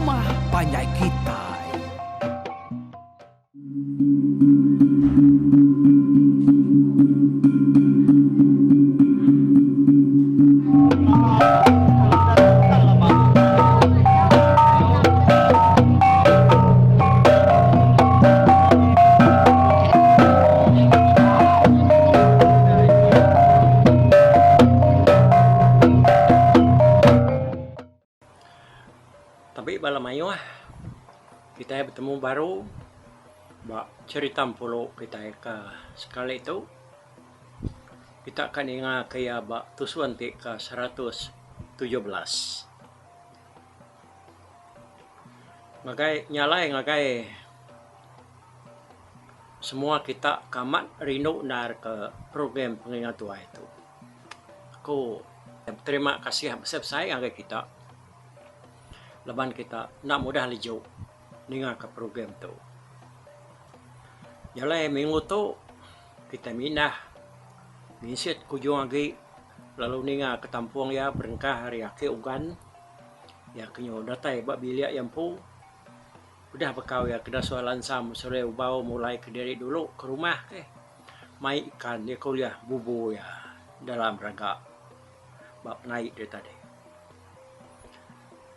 rumah panjai kitai. Tabi bala mayuh kitai betemu baru ba cherita empulu kitai ke sekali tu. Kita akan ninga ke iya ba tusun ti ke 117. Ngagai nya alai ngagai semua kita ke amat rindu endar ke program Pengingat Tuai tu. Aku beterima kasih besai-besai ngagai kita laban kita enda mudah leju ninga ke program tu. Nya alai minggu tu kita mindah nginsit ke ujung agi lalu ninga ke tampung iya berengkah ari Aki Ugan iya ke nyu datai ba bilik iya empu udah bekau iya ke dasuh lansam Surei Ubau mulai kediri dulu ke rumah ke mai ikan iya ke ulih bubu iya dalam raga ba penai deh tadi.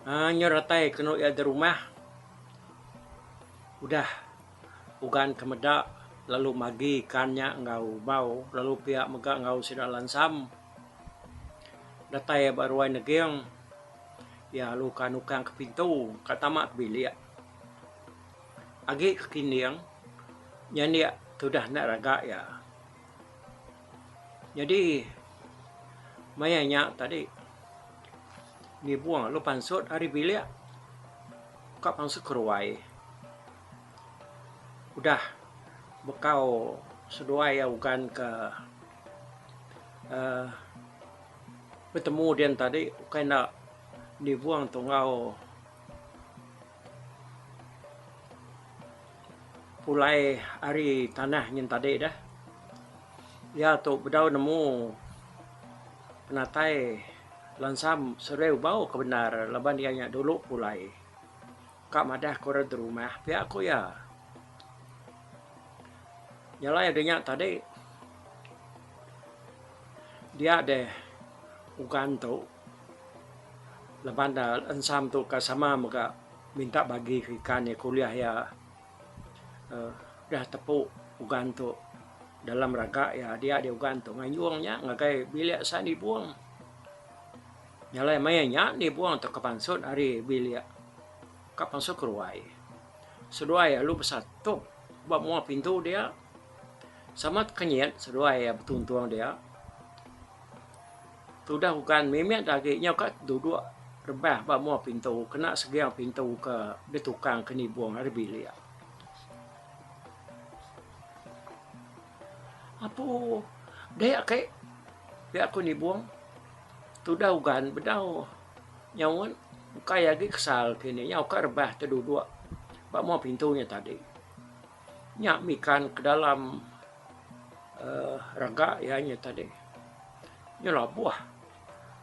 Aaa nyu datai kenu iya da rumah udah ugan ke meda lalu magi ikan nya enggau ubau lalu pia mega enggau sida lansam. Datai ba ruai neging iya lalu ka nukang ke pintu ka tama ke bilik. Agi ke kinding nyandik tudah enda raga iya. Nyadi maya nya tadi ngibung lalu pansut ari bilik ka pansut ke ruai. Udah bekau seduai iya ugan ke uhh betemu din tadi ukai enda nibung tu enggau Pulai ari tanah nyin tadi deh. Iya tu bedau nemu penatai lansam seduai ubau ke bendar laban iya nya dulu pulai. Ka madah ke orang derumah pia ku iya. Jalai da nya tadi dia deh ugan tu laban ne ensam tu ka sama mega minta bagi ke ikan iya ke ulih iya uhh dah tepu ugan tu dalam raga iya dia deh ugan tu ngayung nya ngagai bilik sa nibung. Nya alai maya nya nibung tu ke pansut ari bilik ka pansut keruai. Seduai lalu besatup ba mua pintu dia sama tekenyit seduai iya betuntung dia. Tudah ugan mimit agi nyau ka duduk rebah ba mua pintu kena seging pintu ke ditukang ke nibung ari bilik. Apu deh ake pia ku nibung tudah ugan bedau nyaut ukai agi kesal kini nyau ka rebah te duduk ba mua pintu nya tadi. Nya mikan ke dalam uhh raga iya nya tadi. Nya labuh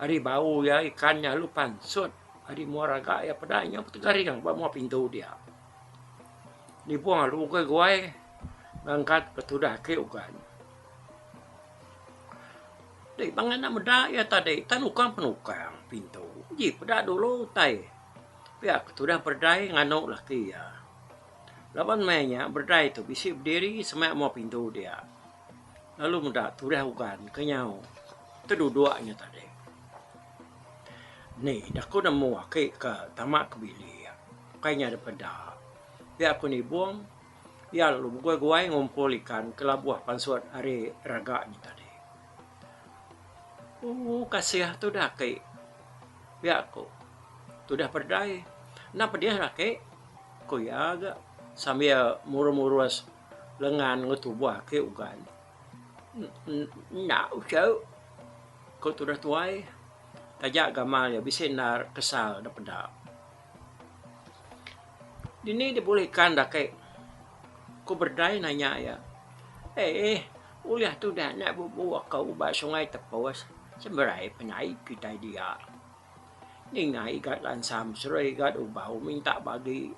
ari bau iya ikan nya lalu pansut ari mua raga iya peda nya betegaring ba mua pintu dia. Nibung lalu ugai guai ngangkat ke tudah ake ugan. Deh bang anak meda iya tadi tan nukang penukang pintu ji peda dulu utai pia ke tudah berdai nganu laki iya. Laban meh nya berdai tu bisi bediri semak mua pintu dia. Lalu meda tudah ugan ke nyau teduduk nya tadi. Ni dah ku nemu aki ke tama ke bilik ukai nya da peda. Pia ku nibung iya lalu beguai-guai ngumpul ikan ke labuh pansut ari raga nya tadi. Ooh kasih tudah aki pia ku tudah berdai. Enda pedih aki. Ku iya ga sambil murus-murus lengan enggau tubuh ake ugan. Enda uchu, ku tudah tuai taja gamal iya bisi endar kesal da peda. Dini deh bulih ikan da ake? Ku Berdai nanya iya. Eeh ulih tudah enda bubu aku ba Sungai Tepus seberai penaik kitai dia. Ninga Igat Lansam seruai Igat Ubau minta bagi.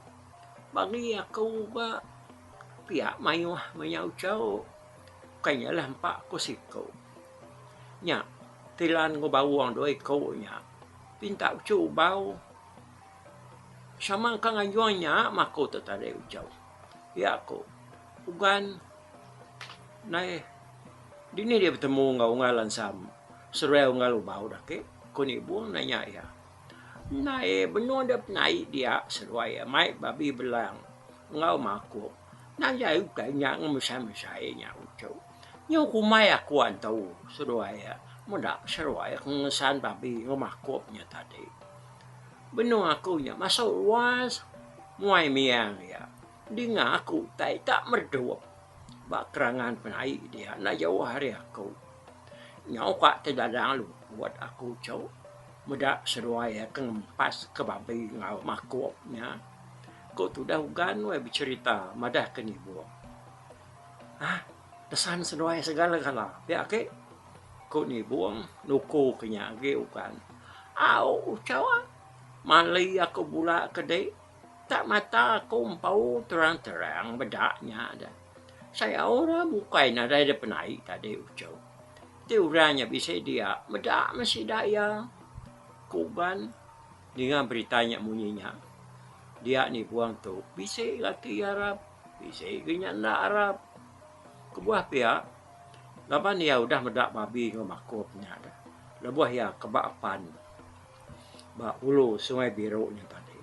Bagi aku ga pia mayuh maya uchu. Bukai nya lah empa ku siku. Nya tilan enggau bawang dua iku nya pinta uchu Ubau. Sama ka ngajung nya mah aku tu tadi uchu. Pia ku Ugan nai dini dia betemu enggau unggal Lansam seruai unggal Ubau da ake ku Nibong nanya iya. Ndai benung dep nai dia seduai iya mai babi belang enggau makup. Nadai utai nya ngemesai-mesai nya uchu. Nyu kumbai aku antu seduai iya meda seduai ke ngesan babi enggau makup nya tadi. Benung aku nya masu luas muai miang iya. Dinga aku utai tak meredup ba kerangan penai dia enda jauh ari aku. Nyau ka tedadang luput aku tu meda seduai iya ke ngempas ke babi enggau makup nya. Ku tudah ugan weh becherita madah ke nibung. Hah pesan seduai segala gala pia ake ku nibung nuku ke nya agi ugan. Au uchu mali aku bula ke dik tak mata aku empu terang-terang meda nya deh. Sayau orang bukai nadai da penai tadi uchu. Ti orang nya bisi dia meda meh sida iya. Ku Uban ninga berita nya munyi nya. Dia nibung tu bisi ga ti arap bisi ga nya enda arap. Kebuah pia laban iya udah meda babi enggau makup nya dah lebuh iya ke ba apan ba ulu Sungai Biru nya tadi.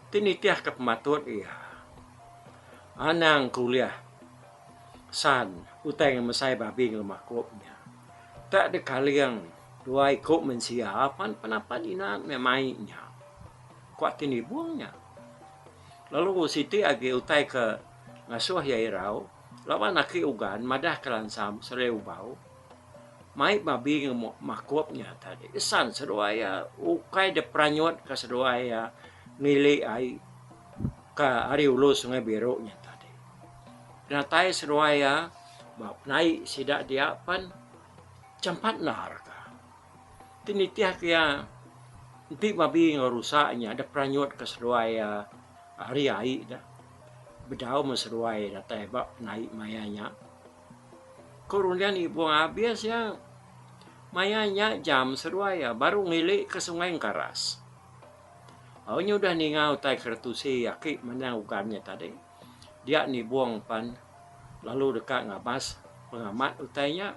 Ti nitihka pematut iya. Anang ke ulih san utai ngemesai babi ngelemakup nya. Tak dekaling dua iku mensia pan penapat ina meh mai nya. Ku ati nibung nya. Lalu siti agi utai ke ngasuh iya irau laban aki ugan madah ke lansam serai ubau mai babi ngemakup nya tadi san seduai iya ukai diperanyut ka seduai iya ngili ai. Ka ari ulu Sungai Biru nya tadi. Penatai seduai iya ba penai sida dia pen jampat endar ka. Ti nitih ke iya enti babi enggau rusa nya dep peranyut ka seduai iya ari ai da bedau meh seduai datai ba penai maya nya. Ku runding ibung abis iya maya nya jam seduai iya baru ngili ke Sungai Engkaras. Au nya udah ninga utai ke retusi aki menang ugan nya tadi, dia nibung pan lalu deka ngabas pengamat utai nya.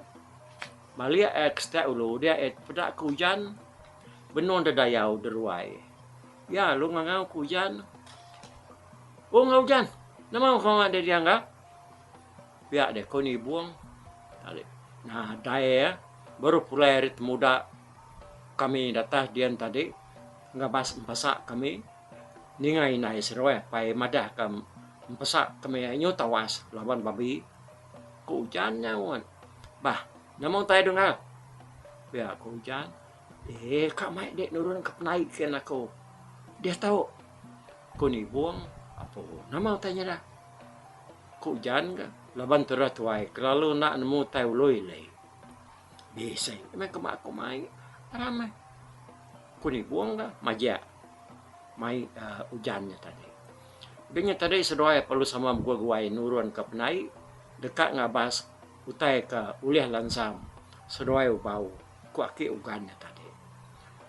Balik ai ke setak ulu dia ai peda ke ujan benung dedayau deruai. Iya lalu ngangau ke ujan. Oh enggau ujan, nama pengawa deh dia enggau? Pia deh ko nibung. Nadai iya baru pulai ari temuda. Kami datas dian tadi ngabas empasa kami ninga indai seduai apai madah ka empesa kami nyu tawas laban babi ku ujan nyaut. Bah nama utai dengah pia ku ujan eeh ka mai dek nurun ka penai kian aku diatu ku nibung apo nama utai nyada ku ujan ga laban tudah tuai kelalu enda nemu utai ulu ili. Bisi meh ke ba aku mai aram meh. Ku nibung ka majak mai uhh ujan nya tadi. Udah nya tadi seduai perlu sama beguai-guai nurun ka penai deka ngabas utai ka ulih lansam seduai ubau ku aki ugan nya tadi.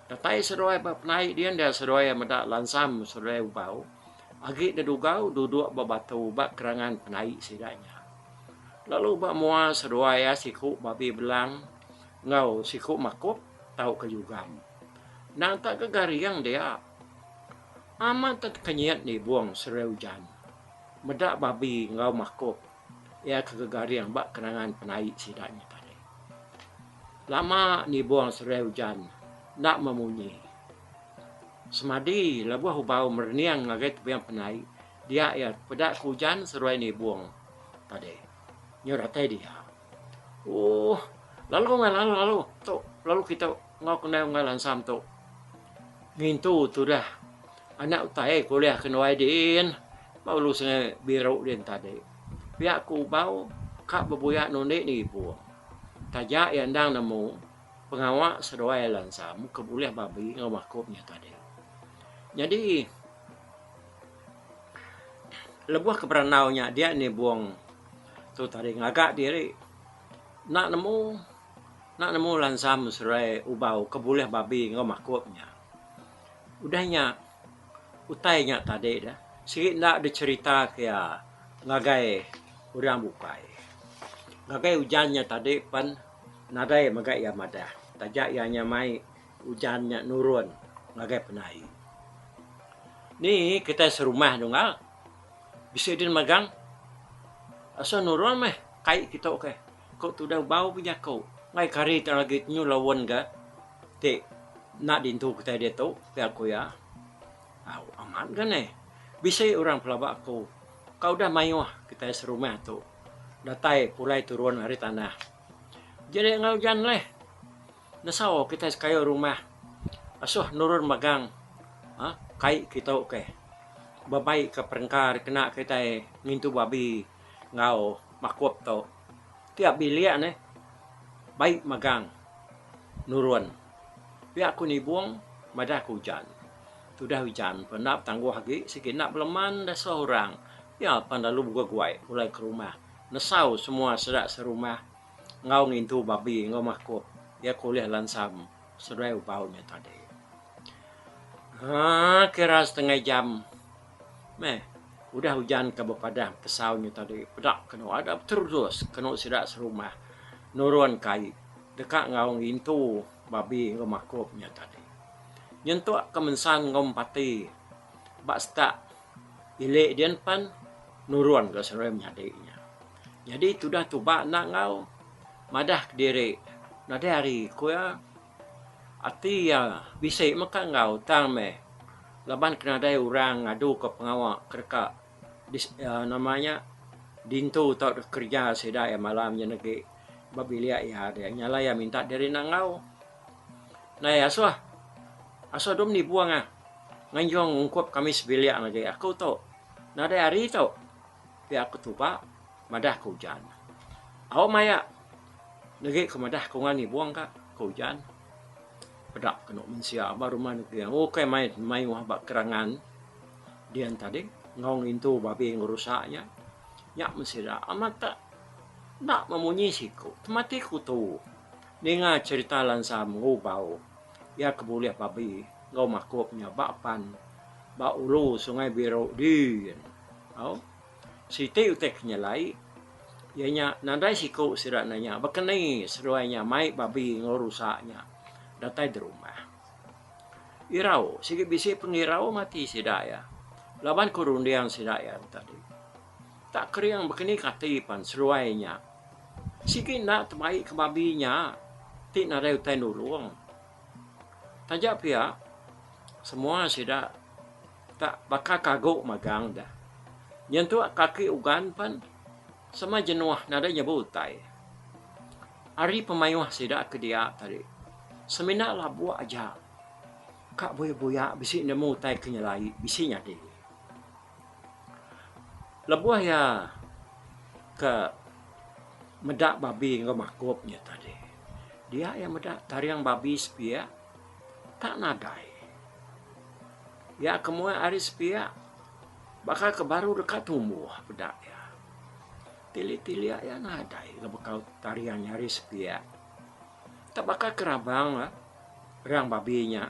Datai seduai ba penai din dia seduai meda lansam seduai ubau agi dedugau duduk ba batu ba kerangan penai sida nya. Lalu ba mua seduai iya siku babi belang enggau siku makup tauka jugam. Endang tak gegaring dia. Amat tak tekenyit nibung seruai ujan meda babi enggau makup iya ke gegaring ba kenangan penai sida nya tadi. Lama nibung seruai ujan enda memunyi. Semadi lebuh ubau merening ngagai tebing penai dia iya peda ke ujan seruai nibung. Tadi. Nyu datai dia. Ooh lalu meh lalu lalu tu lalu kitu enggau kendai unggal lansam tu. Ngintu tudah anak utai ke ulih kenduai din ba ulu sungai biru din tadi. Pia ku ubau ka bebuya nundi ni ibung. Taja iya endang nemu. Pengawa seduai Lansam ke bulih babi enggau makup nya tadi. Nyadi lebuh ke berandau nya dia nibung tu tadi ngaga diri enda nemu enda nemu Lansam seduai Ubau ke bulih babi enggau makup nya. Udah nya utai nya tadi deh sigi enda dicherita ke iya ngagai orang bukai. Ngagai ujan nya tadi pen Nadai mega iya madah taja iya nya mai ujan nya nurun ngagai penai. Ni kitai serumah nunggal bisi din magang asuh nurun meh kai kitu keh ku tudah bau bejaku ngai kari te lagi nyu laun ga ti enda dintu kitai ditu pia ku iya. Au amat ga neh bisi orang pelaba aku ka udah mayuh kitai serumah tu datai pulai turun ari tanah. Jadi enggau ujan leh nesau kitai sekayu rumah asuh nurun magang uhh kai kitu keh bebai ka perengka dikena kitai ngintu babi enggau makup tu. Tiap bilik neh bai magang nurun. Pia ku nibung madah ku ujan. Tudah ujan pun enda betangguh agi sigi enda beleman dasuh orang pia pan lalu beguai-guai pulai ke rumah. Nesau semua sida serumah enggau ngintu babi enggau makup iya ke ulih lansam seduai ubau nya tadi. Haa kira setengah jam meh udah ujan ke bepadah tesau nya tadi peda kenu ada beterus kenu sida serumah nurun ke ai deka enggau ngintu babi enggau makup nya tadi. Nyentuk ke mensan enggau empati ba setak Ili din pan nurun ga seruai menyadi nya. Nyadi tudah tuba enda enggau madah kediri nadai hari ku iya. Ati iya bisi meka enggau tang meh laban ke nadai orang ngadu ka pengawa ke deka nama nya dintu tauka kereja sida iya malam nya negi ba bilik iya deh. Nya alai iya minta diri enda enggau. Ndai asuh asuh dum nibung ah. Nganjung ungkup kami sebilik ngagai aku tu. Nadai hari tu pia aku tuba madah ke ujan. Au maya negi ke madah ke ungal nibung ka ke ujan. Peda kenu mensia ba rumah negi ukai mai mayuh ba kerangan dian tadi enggau ngintu babi ngerusak nya. Nya meh sida amat tak enda memunyi siku temati kutu ninga cherita lansam ngubau iya ke bulih babi. Enggau makup nya ba pan ba ulu Sungai Biru din. Au. Siti utai ke nyelai iya nya nadai siku sida nanya baka ni seduai nya mai babi enggau rusa nya datai derumah. Irau sigi bisi pengirau mati sida iya laban ku runding sida iya tadi. Tak kering baka ni kati pan seduai nya sigi enda tebai ke babi nya ti nadai utai nulung. Taja pia, semua sida tak baka kagu magang deh. Nyentuk kaki ugan pen sama jenuh nadai nyebut utai. Ari pemayuh sida ke dia tadi semina labuk aja ka buya-buya bisi nemu utai ke nyelai bisi nyadi. Lebuh iya ke meda babi enggau makup nya tadi, dia iya meda taring babi sepiak tak nadai. Iya ke muak ari sepiak baka ke baru deka tumbuh peda iya. Tilik-tilik iya nadai ga bekau taring nya ari sepiak. Tak baka ke rabang rang babi nya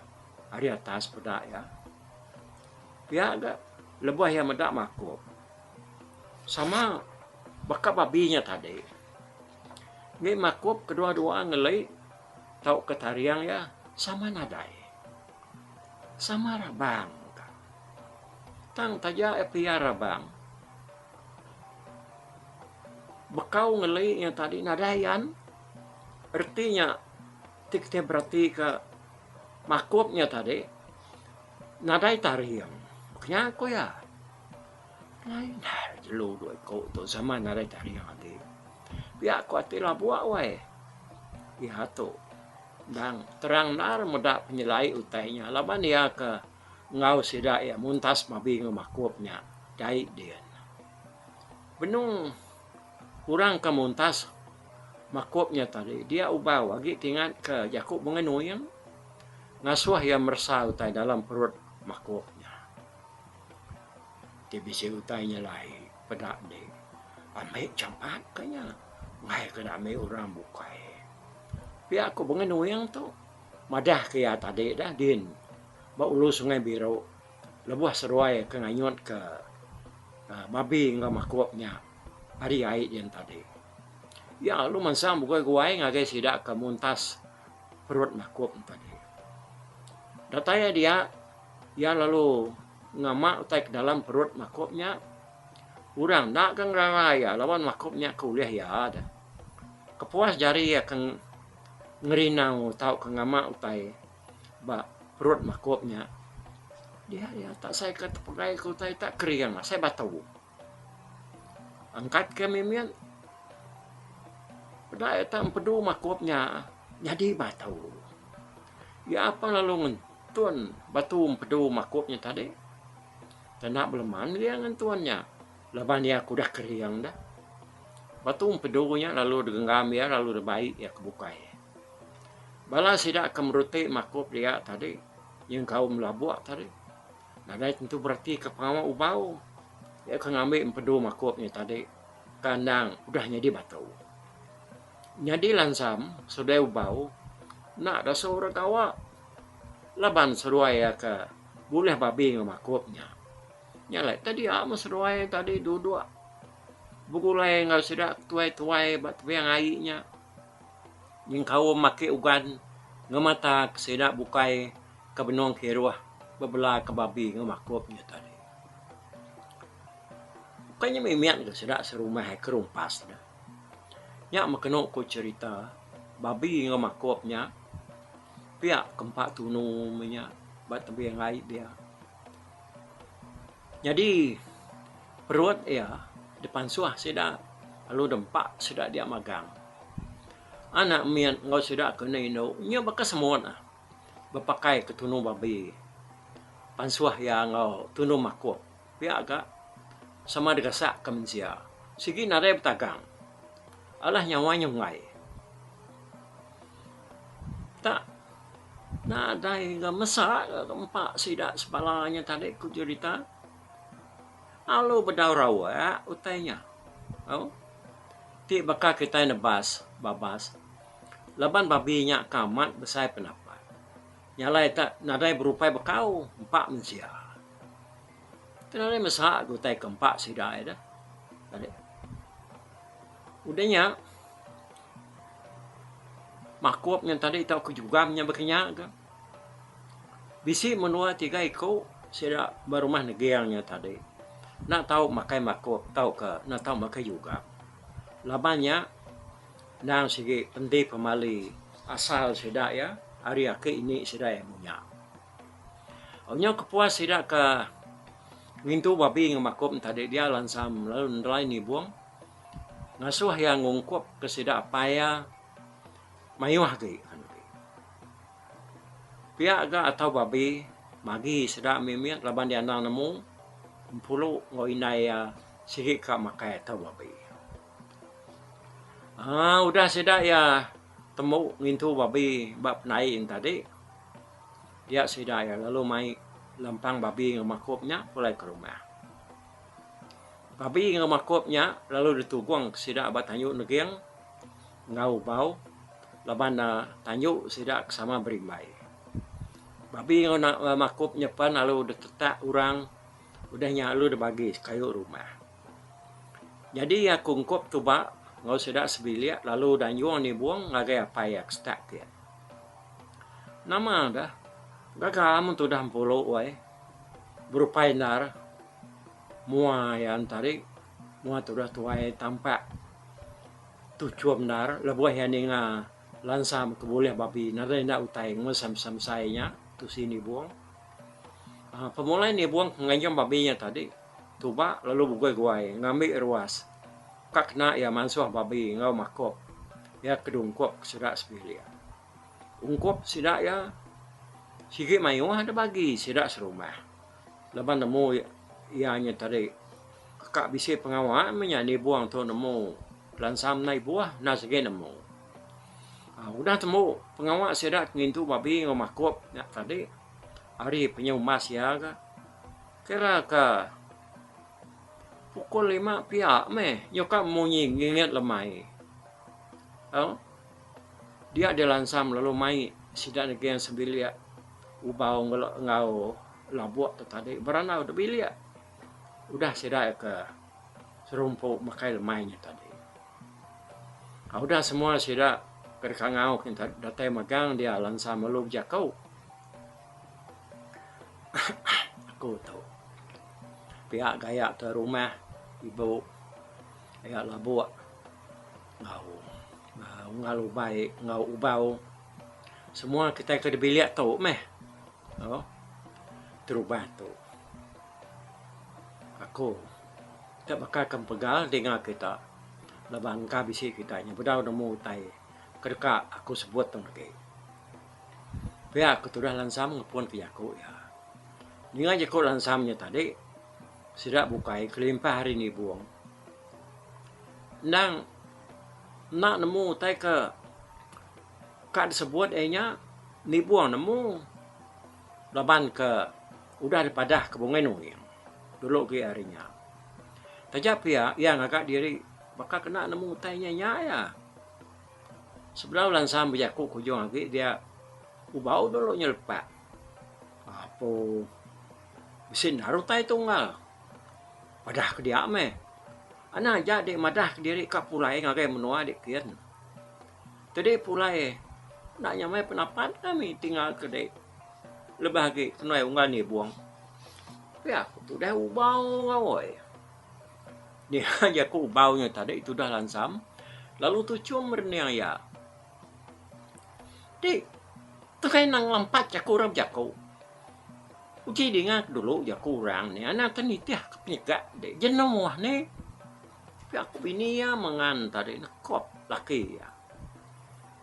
ari atas peda iya. Pia ga lebuh iya meda makup sama baka babi nya tadi. Ngi makup kedua-dua ngeli tauka taring iya sama nadai. Sama rabang ka. Tang taja iya pia rabang bekau ngeli nya tadi nadai ayan. Reti nya ti kitai beratika makup nya tadi. Nadai taring. Nya ku iya. Ai jelu dua iku tu zaman nadai taring agi. Pia ku ati labuk weh. Iya tu endang terang endar meda penyelai utai nya laban iya ke enggau sida iya muntas babi enggau makup nya dai din. Benung orang ke muntas. Makup nya tadi dia Ubau agi tingat ke jaku Bungai Nuing ngasuh iya meresa utai dalam perut Makup nya. Ti bisi utai nyelai peda indi ambi jampat ka nya enggai ke ambi orang bukai. Pia ku Bungai Nuing tu madah ke iya tadi dah din ba ulu Sungai Biru lebuh seduai ke nganyut ke babi enggau Makup nya ari ai din tadi. Iya lalu mansang beguai-guai ngagai sida ke muntas perut makup nya tadi. Datai iya dia, iya lalu ngama utai ke dalam perut makup nya. Orang enda ke ngerara iya laban makup nya ke ulih iya deh. Kepuas jari iya ke ngerinau tauka ngama utai ba perut makup nya, dia iya tak sai ke tepegai ke utai tak kering asai batu. Angkat ke mimit peda iya tak empedu makup nya nyadi batu. Iya pun lalu ngentun batu empedu makup nya tadi. Kena beleman iya ngentun nya laban iya ke udah kering dah. Batu empedu nya lalu digenggam iya lalu dibai iya ke bukai. Bala sida ke meruti makup dia tadi nyengkaum labuk tadi. Nadai tentu beratika pengawa ubau iya ke ngambi empedu makup nya tadi ke endang udah nyadi batu. Nyadi lansam seduai ubau enda dasuh orang gawa laban seduai iya ke bulih babi enggau makup nya. Nya alai tadi meh seduai tadi duduk begulai enggau sida tuai-tuai ba tebing ai nya. Nyengkaum aki ugan ngemata ke sida bukai ke benung kiruh bebela ke babi enggau makup nya tadi. Ukai nya mimit ga sida serumah ke rumpas ne. Nya meh kenu ku cherita babi enggau makup nya pia ke empa tunu meh nya ba tebing ai dia. Nyadi perut iya dipansuh sida lalu dempa sida dia magang. Anak mit enggau sida ke enda indu nya baka semut bepakai ke tunu babi. Pansuh iya enggau tunu makup pia ga sama digasak ke mensia. Sigi nadai betagang alah nyawa nyunggai. Tak nadai ga mesa ga empa sida sebala nya tadi ku jerita. Alu bedau rawak utai nya. Au ti baka kitai nebas babas laban babi nya ka amat besai penapat. Nya alai tak nadai berupai bekau empa mensia. Ti nadai mesa ga utai ke empa sida ida tadi. Udah nya Makup nya tadi tauka jugam nya baka nya ga. Bisi menua tiga iku sida ba rumah neging nya tadi enda tau makai makup tauka enda tau makai jugam. Laban nya endang sigi penti pemali asal sida iya ari aki ini sida iya munya. Nyau kepuas sida ke ngintu babi enggau makup nya tadi dia lansam lalu nelai nibung. Ngasuh iya ngungkup ke sida apai iya mayuh agi. Pia ga atau babi magi sida mimit laban iya anang nemu empulu enggau indai iya sigi ka makai atau babi. Aaa udah sida iya tembu ngintu babi ba pendai ne tadi dia sida iya lalu mai lempang babi enggau makup nya pulai ke rumah. Babi enggau makup nya lalu ditugong sida ba tanju neging enggau ubau laban ne tanju sida ke sama berimbai. Babi enggau makup nya pen lalu ditetak orang udah nya lalu dibagi sekayu rumah. Nyadi iya ke ungkup tuba enggau sida sebilik lalu danjung nibung ngagai apai iya ke setak ti. Nama deh gaga mun tudah empulu weh berupai endar. Mua iya entari mua tudah tuai tampak tuchum endar lebuh iya ninga lansam ke bulih babi nadai enda utai ngemesai-mesai nya tusi nibung. uhh Pemulai nibung ke nganjung babi nya tadi tuba lalu begui-guai ngambi ruas ka kena iya mansuh babi enggau makup iya ke dungkup sida sebilik. Ungkup sida iya sigi mayuh da bagi sida serumah. Laban nemu iya nya tadi ka bisi pengawa meh nya nibung tu nemu. Lansam enda ibuh enda sigi nemu. Udah tembu pengawa sida ke ngintu babi enggau makup nya tadi ari penyumbas iya ga kira ka pukul lima pia meh nyuka munyi ngingit lemai. Au dia deh Lansam lalu mai sida neging sebilik ubau enggau labuk tu tadi berandau da bilik. Udah sida ke serumpu makai lemai nya tadi. Udah semua sida ke deka ngau ke datai magang dia Lansam lalu bejaku. Aku tu pia gaya tuai rumah ibu aya labuk enggau unggal ubai enggau ubau semua kitai ke dibilik tu meh terubah tu. Aku tak baka ke empegal dinga kita laban engka bisi kita nya bedau nemu utai ke deka aku sebut tu agi. Pia ku tudah Lansam ngepun ke jaku iya. Ninga jaku Lansam nya tadi sida bukai kelimpah ari nibung endang enda nemu utai ke ka disebut iya nya nibung nemu laban ke udah dipadah ke Bungai Nuing dulu agi ari nya. Taja pia iya ngaga diri baka kena nemu utai nya nya iya. Sebedau Lansam bejaku ke ujung agi dia ubau dulu nyelepak. Apo bisi endar utai tu unggal. Padah ke dia meh. Anang aja dek madah kediri ka pulai ngagai menua dek kin. Tadi pulai enda nyamai penapat kami tinggal ke dek. Lebih agi kenuai unggal nibung. Pia ku tudah ubau gawai. Nya jaku ubau nya tadi tudah lansam lalu tuchum merening iya. Ti tekai nang lampat jaku orang bejaku. Uji dinga dulu jaku orang ni anang ke nitih ke penyega dek jenuh ni. Pia ku bini iya mengan tadi nekop laki iya.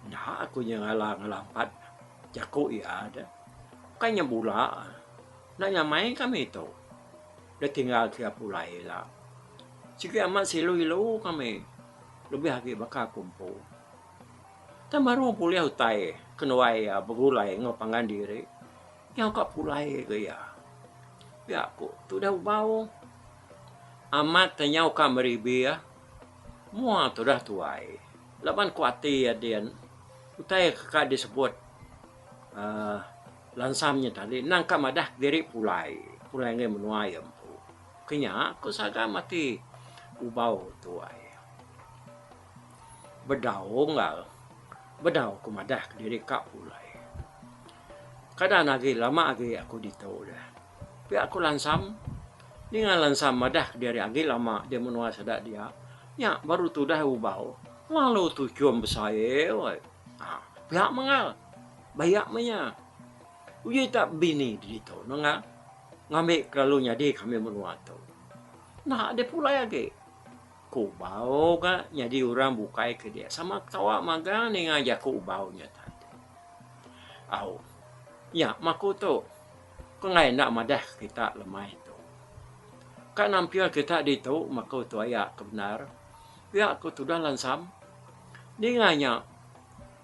Enda aku nya ngala ngelampat jaku iya deh. Bukai nya bula. Enda nyamai kami tu. Deh tinggal ke iya pulai ila. Sigi amat silu ilu kami lebih agi baka aku empu. Tang baru bulih utai kenuai iya begulai enggau pangan diri nyau ka pulai ga iya. Pia ku tudah ubau. Amat te nyau ka meribi iya mua tudah tuai. Laban ku ati iya din utai ke ka disebut uhh lansam nya tadi endang ka madah diri pulai, pulai ngagai menua iya empu. Ke nya ku sagam ati ubau tuai. Bedau enggau bedau ku madah kediri ka pulai. Kadan agi lama agi aku ditu deh. Pia ku lansam ninga lansam madah kediri agi lama di menua sida dia. Nya baru tudah ubau lalu tuchum besai weh. Haa pia mengal bayak meh nya. Uji tak bini ditu nengah ngambi kelalu nyadi kami menua tu. Enda deh pulai agi. Ku ubau ga nyadi orang bukai ke dia sama ketawa magang ninga jaku ubau nya tadi. Au nya maku tu ku enggai enda madah kita lemai tu. Ka nampil kita ditu maku tu aya ke bendar pia ku tudah lansam ninga nya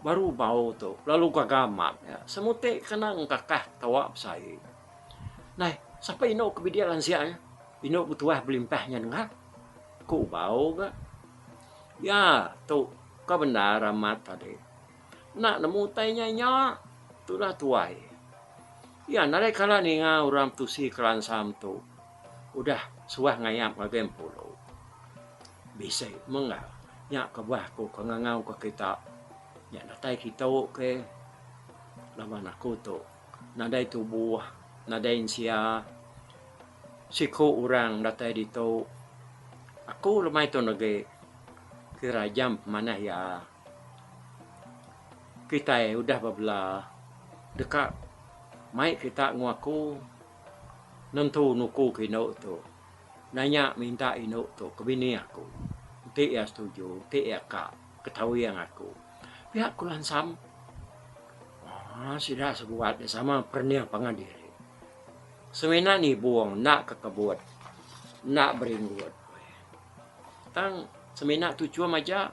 baru ubau tu lalu gaga amat iya semuti kena engkakah ketawa besai. Nai sapa indu ke bidik lansik nya indu betuah belimpah nya nengah. Ku Bau ga. Ya tu ka bendar amat tadi. Enda nemu utai nya nya tudah tuai. Iya nadai kala ninga orang betusi kelansam tu udah suah ngayap ngagai empulu. Bisi mengga nya kebuah aku ke ngangau ke kita nya datai kitu ke laban aku tu nadai tubuh nadai ensia. Siku orang datai ditu, aku lemai tu negi kira jam pemanah iya. Kitai udah bebela deka mai kita enggau aku nentu nuku ke indu tu. Nanya minta indu tu ke bini aku enti iya setuju enti iya ka ketawing aku. Pia ku Lansam. Aaa sida sebuat ne sama perening pangan diri. Semina nibung enda kekebut, enda beringgut. Tang. Semina tuchum aja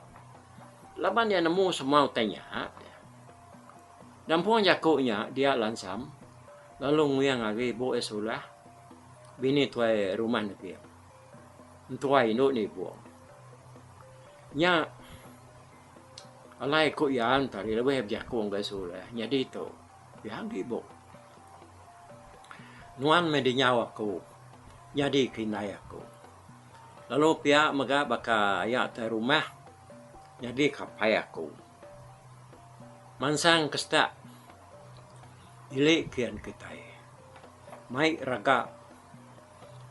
laban iya nemu semua utai nya. Nampung jaku nya dia Lansam lalu nguing agi ibu iya sulah bini tuai rumah neging. Entuai indu nibung. Nya alai ku iya tadi lebih bejaku ngagai sulah nyadi tu pia agi ibu. Nuan meh dinyau aku nyadi ke indai aku. Lalu pia mega baka aya tai rumah nyadi ke apai aku. Mansang ke setak ili kian kitai mai raga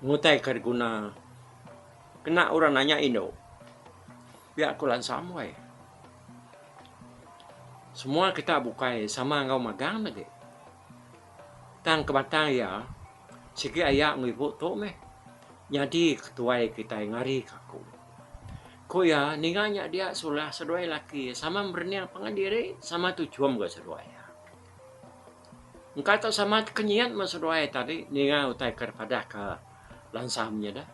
ngutai ke diguna kena orang nanya indu pia ku Lansam weh. Semua kita bukai sama enggau magang agi. Tang ke batang iya sigi aya enggau ibu tu meh nyadi ketuai kitai ngari ke aku. Ku iya ninga nya dia sulah seduai laki sama merening pangan diri sama tuchum ga seduai iya. Engka tu sama tekenyit meh seduai tadi ninga utai ke dipadah ke Lansam nya deh.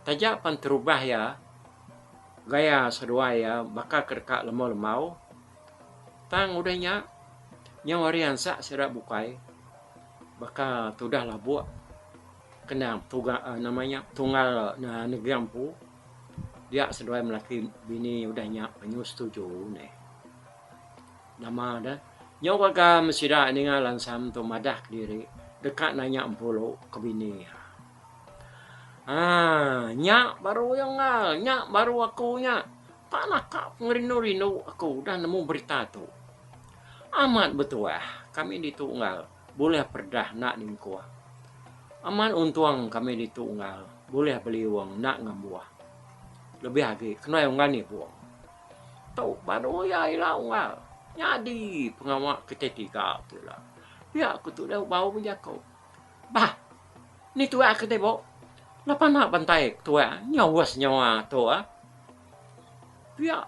Taja pan terubah iya gaya seduai iya baka ke deka lembau-lembau tang udah nya nyau ari ansak sida bukai baka tudah labuk. Kena tuga nama nya tunggal negeri empu dia seduai melaki bini udah nya penyu setuju neh. Nama deh nyau gaga meh sida ninga lansam tu madah kediri deka nanya empulu ke bini iya. Aaa nya baru iya unggal nya baru aku nya tak naka pengerindu rindu aku udah nemu berita tu. Amat betuah kami ditu unggal. Bulih peredah enda ningkuh. Amat untung kami ditu unggal bulih beliung enda ngambuh. Lebih agi kenai unggal nibung. Tu baru iya ila unggal nyadi pengawa kitai tiga tu ila. Pia ku tudah bau bejaku. Bah ni tuak kitai bo lapa enda bantai tuak nyaus nyawa tu ah. Pia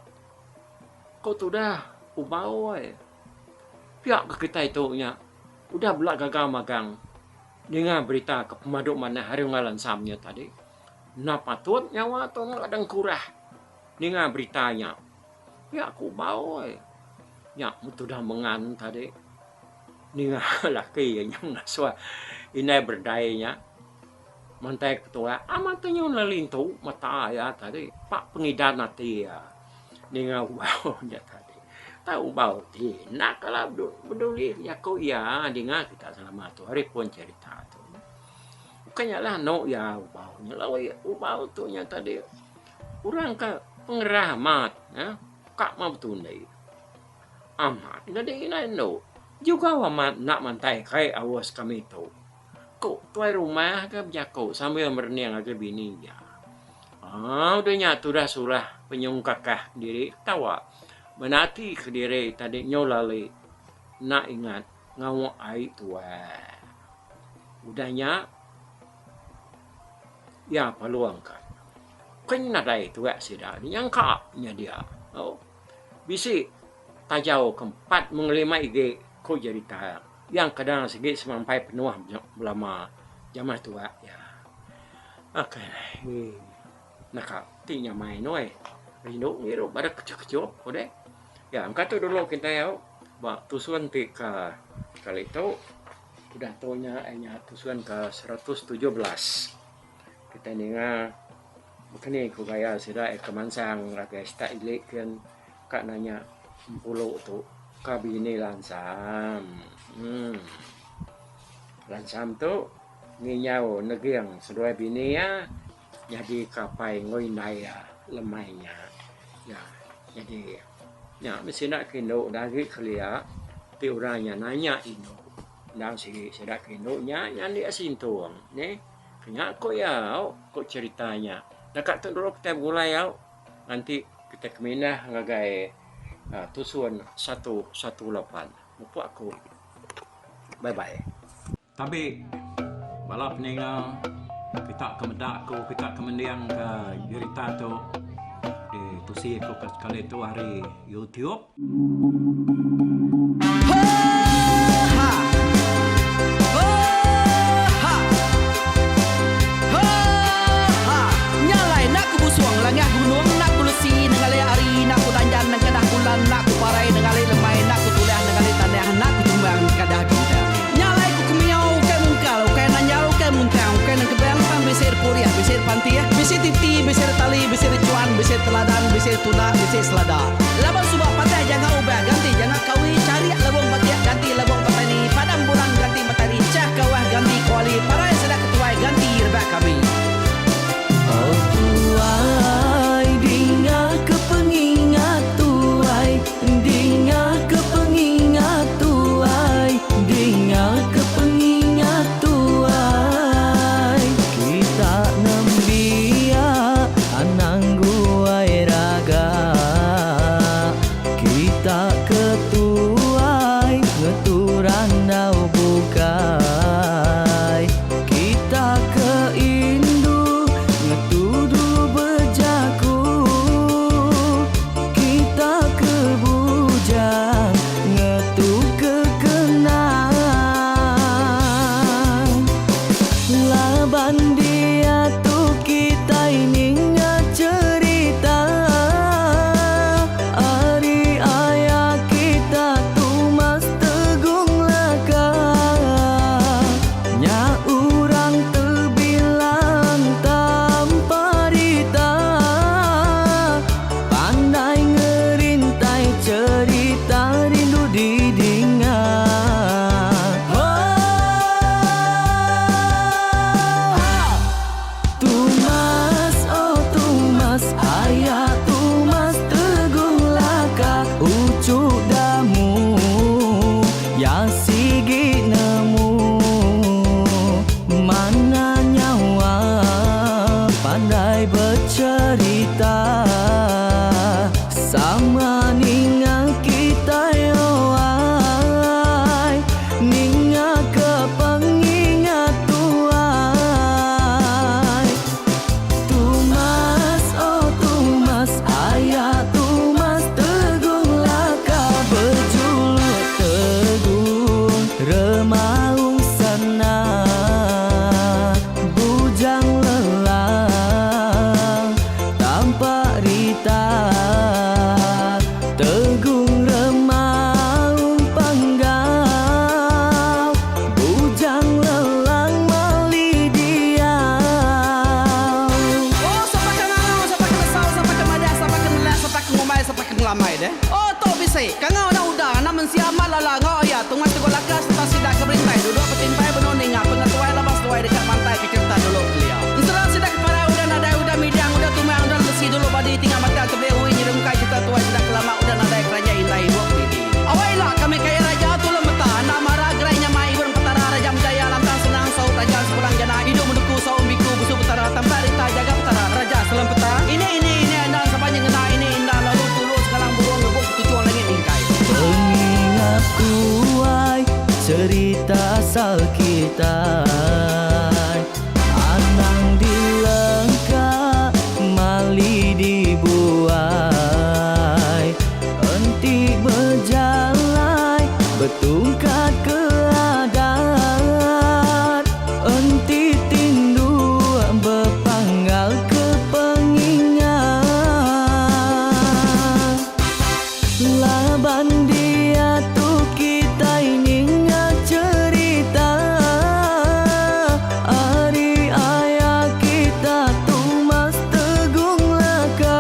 ku tudah ubau ai. Pia ke kitai tu nya udah bela gaga magang ninga berita ke pemadu manah ari Unggal Lansam nya tadi. Enda patut nyawa tu enda dengkurah ninga berita nya. Pia ku Bau ai. Nya meh tudah mengan tadi ninga laki iya nya ngasuh indai berdai nya mantai ketuai amat tu nyau lelintu mata iya tadi pak pengidan ati iya ninga Bau nya tadi. Tau bau ti enda kala beduli jaku iya dinga kita selama tu ari pun cerita tu. Bukai nya lah anu iya ubau nya lalu ubau tu nya tadi orang ke pengerah amat uhh ka meh betundi. Amat nyadi indai endo jugau amat enda mantai kai aus kami tu. Ku tuai rumah ke bejaku sambil merening ngagai bini iya. Aaa udah nya tudah surah penyungkakah diri ketawa menati kediri tadi nyau lali enda ingat ngawa ai tuai. Udah nya iya palung ka. Ken nadai tuak sida nyangka nya dia. Bisi tajau ke empat mung lima igi ku jerita. Yang kadang sigi semampai penuh belama jamah tuak iya. Akai neh naka ti nyamai nuai rindu ngirup baru kechup-kechup ku deh. Ya engka tu dulu kitai au ba tusun ti ka kali tu udah tu nya iya nya tusun ka 117 kitai ninga baka ni ku gaya sida ke mansang ngagai start ili kin. Ka nanya empulu tu ka bini Lansam. Uhh. Lansam tu nginyau neging seduai bini iya nyadi ka apai enggau indai iya lemai nya. Iya nyadi nya meh sida ke indu da agi kelia ti orang nya nanya indu endang sigi sida ke indu nya nyadi sintung neh. Nya ku iya au ku cherita nya. Naka tu dulu kitai begulai au. Nganti kitai ke mindah ngagai tusun 118. Mupuk aku. Bye bye. Tabi bala peninga kita ke meda aku kita ke mending ke jerita tu ditusi aku ke sekali tu ari YouTube. Nya alai enda ke busung langah gunung enda. bisi tuna bisi selada. Laban suba patah janga ubah ganti janga kawi charik lebong batik ganti lebong petani padam bulan ganti matari chah kawah ganti kuali parai sida ketuai ganti rebak kami. Oh tuai dinga ke pengingat tuai dinga ke pengingat tuai dinga ke pengingat tuai kita nembiak anang guai raga kita ke tuai ngetu randau bukai kita ke indu ngetu dulu bejaku kita ke bujang ngetu ke kenang laban diatu kitai ninga cherita ari aya kita Tumas Tegung Laka nya orang tebilang tanpa rita pandai ngerintai cherita rindu didinga. Tumas, oh Tumas, aya Tumas Tegung Laka uchu Damu ya sigi nemu mana nyawa pandai becerita sama ninga kita ai ninga ke pengingat tuai Tumas, oh Tumas, aya Tumas Tegung Laka berjuluk Tegung Remaung Sana Bujang Lelang tanpa rita Tegung Remaung Panggau Bujang Lelang mali diau. Oh sapa ke ngangau sapa ke nesau sapa ke madah sapa ke nelak sapa ke ngumbai sapa ke ngelamai deh. Oh tu bisi kangau enda udah anak mensia amat lala enggau iya Tungas Teguh Laka sereta sida ke berintai duduk betimpai benung ninga pengetuai laban seduai deka mantai ke cherita dulu kelia. Ensera sida ke parai udah nadai udah midang udah tumang udah lesi dulu badi tinggal batang tebeli ui nyerungkai cherita tuai sida ke lama udah nadai keranjai indai ibuk didi. Awai ila kami kaya raja tulung meta enda mara gerai nyamai ibun petara raja menjaya lantang senang saut raja sepulang jana idup menuku saum biku busu petara tampak rita jaga petara raja selempeta ini ini ini endang sapa nyengena ini indah lalu tulu sekalang burung ngebuk ketuchung langit mingkai. Pengingat tuai cerita asal kitai anang dilengka mali dibuai enti bejalai betungkat ke adat enti tinduk bepanggal ke pengingat laban diatu kitai ninga cherita ari aya kita Tumas Tegung Laka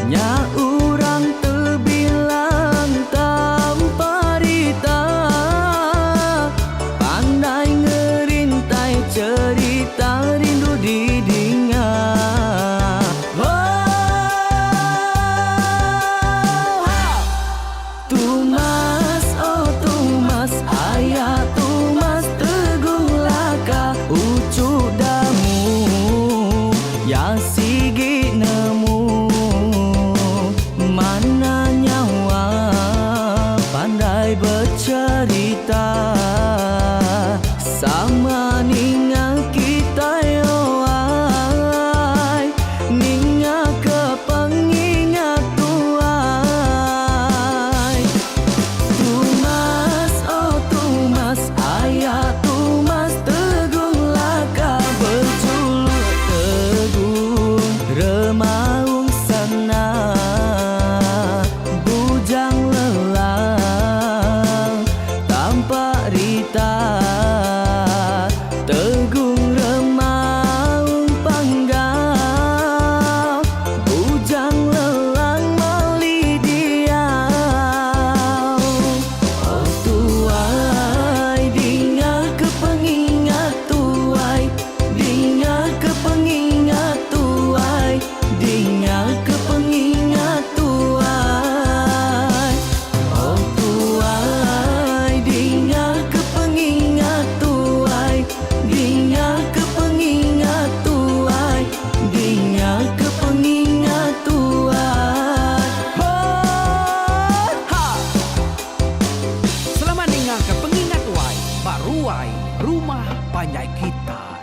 nya orang tebilang tanpa rita pandai ngerintai cherita rindu didinga. Oh, Tumas, oh Tumas, aya Tumas Tegung Laka uchu Damu ya sigi nemu mana nyawa pandai becerita sama ninga kitai ai ninga ke pengingat tuai Tumas, oh Tumas, aya Tumas Tegung Laka berjuluk Tegung Remaung Sana Bujang Lelang tanpa rita Tegung Remaung Panggau. Ruai Rumah Panjai Kita.